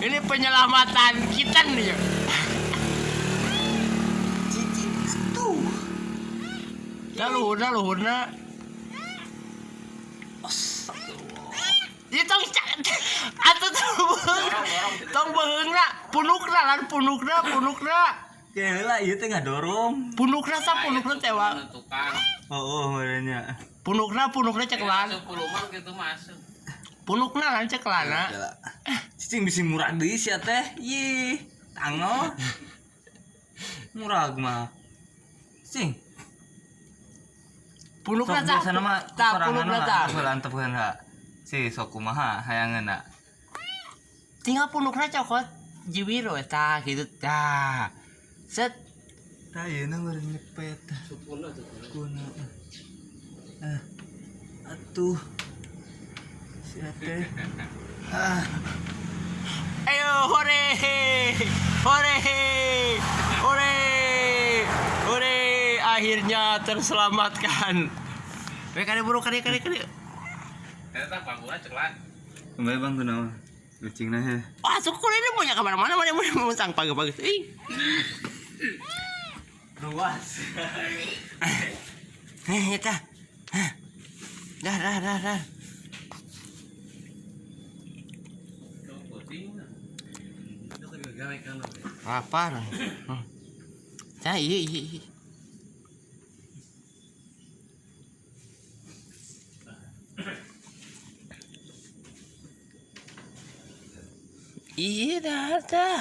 Ini penyelamatan kita nih. Cicing tuh. Dah luhurna luhurna. Astagfirullah. Ieu tong atuh tong beheungna, punukna lan punukna, punukna. Keula ieu teh ngadorong. Punukna sa punukna teh wa. Tukang. Oh, oh merenya. Punukna punukna ceklan. 10 mah gitu masuk. Punukna lan ceklana. Cicing bisi murah deui sia teh. Ih, tangol. Murah mah. Cicing. Punukna Sok tah. biasana mah Tah sorangan punukna mah tah. heula antepkeun ha. Si sok kumaha hayangeunna. Tinggal punukna cokot jiwir we tah gitu tah. Set. Tah ieu na meureun nyepet. Sukuna tuh. Kuna. Ah. Atuh. Sia teh. Ah. Ayo hore. Hore. Hore. Hore, akhirnya terselamatkan. We kade buru kade kade kade. Ternyata bangkuna ceklan. Kembali bang kunaon? Kucingna heh. Wah, syukur ini punya kemana-mana, mana mana mau sang pagi-pagi. Ih, Luas. eh, eta. Hah. Dah, dah, dah, dah. Apa? Nah, iya, iya, iya. Iya, dah, dah.